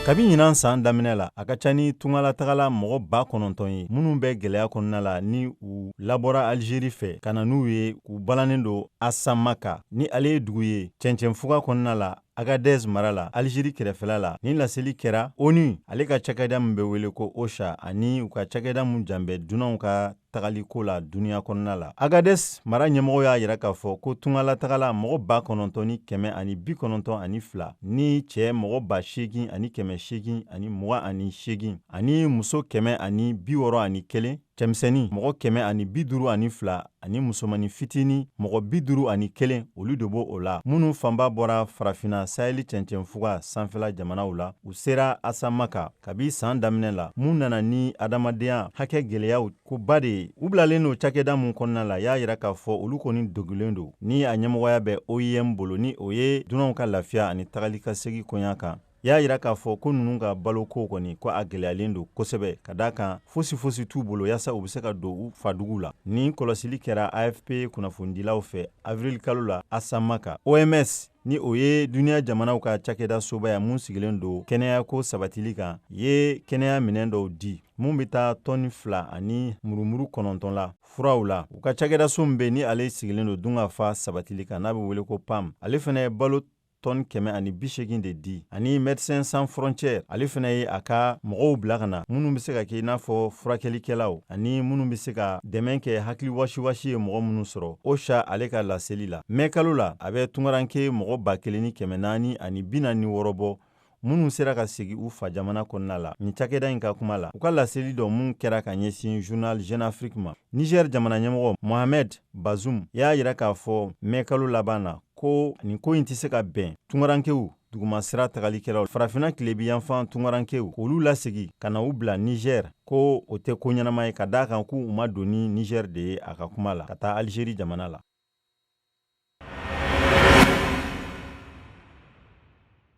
Kabi ɲinan san daminɛ la, a ka ca ni tungalatagala mɔgɔ 9,000 ye minnu bɛ gɛlɛya kɔnɔna la, ni u labɔra Alizeri fɛ ka na n'u ye, k'u balannen don Asamaka, ni ale ye dugu ye cɛncɛnfuga kɔnɔna la, Agadez mara la, Alizeri kɛrɛfɛla la. Nin laseli kɛra ONU ale ka cakɛda min bɛ wele ko OCHA ani u ka cakɛda min jan bɛ dunanw ka tagaliko la duniya kɔnɔna la. Agadez mara ɲɛmɔgɔ y'a yira k'a fɔ ko tungalatagala mɔgɔ 9,192 ni cɛ mɔgɔ 8,828 ani muso 161, cɛmisɛnnin mɔgɔ 152 ani musomannin fitinin mɔgɔ 51, olu de b'o o la, minnu fanba bɔra Farafinna saheli cɛncɛnfuga sanfɛla jamanaw la. U sera Asamaka kabi san daminɛ la, mun nana ni adamadenya hakɛ gɛlɛyaw koba de ye. U bilalen don cakɛda mun kɔnɔna la, y'a yira k'a fɔ olu kɔni dogilen don, ni a ɲɛmɔgɔya bɛ OIM bolo, ni o ye dunanw ka lafiya ani tagali ka segi koɲa kan. Y'a yira k'a fɔ ko ninnu ka baloko kɔni, ko a gɛlɛyalen don kosɛbɛ, ka d'a kan fosi fosi t'u bolo yaasa u bɛ se ka don u fadugu la. Nin kɔlɔsili kɛra AFP kunnafonidilaw fɛ avril kalo la Asamaka. OMS, ni o ye duniya jamanaw ka cakɛda soba ye mun sigilen don kɛnɛyako sabatili kan, ye kɛnɛya minɛn dɔw di mun bɛ taa tɔni 2 ani murumuru 9 la furaw la. U ka cakɛdaso min bɛ, ni ale sigilen don dunkafa sabatili kan, n'a bɛ wele ko PAM, ale fana ye balo tɔni 180 de di. Ani Médecins Sans Frontières, ale fana ye a ka mɔgɔw bila ka na minnu bɛ se ka kɛ i n'a fɔ furakɛlikɛlaw ani minnu bɛ se ka dɛmɛ kɛ hakili wasiwasi ye mɔgɔ minnu sɔrɔ. OCHA ale ka laseli la, mɛ kalo la, a bɛ tungaranke mɔgɔ 1,446 bɔ minnu sera ka segin u fa jamana kɔnɔna la, nin cakɛda in ka kuma la. U ka laseli dɔ mun kɛra ka ɲɛsin journal Jeune Afrique ma, Niger jamana ɲɛmɔgɔ Mohamed Bazoum y'a yira k'a fɔ mɛ kalo laban na ko nin ko in tɛ se ka bɛn tungarankew dugumasira tagalikɛlaw, Farafinna tilebi yanfan tungarankew, k'olu lasegi ka na u bila Niger, ko o tɛ ko ɲɛnama ye, ka d'a kan k'u ma don ni Niger de ye, a ka kuma la, ka taa Algérie jamana la.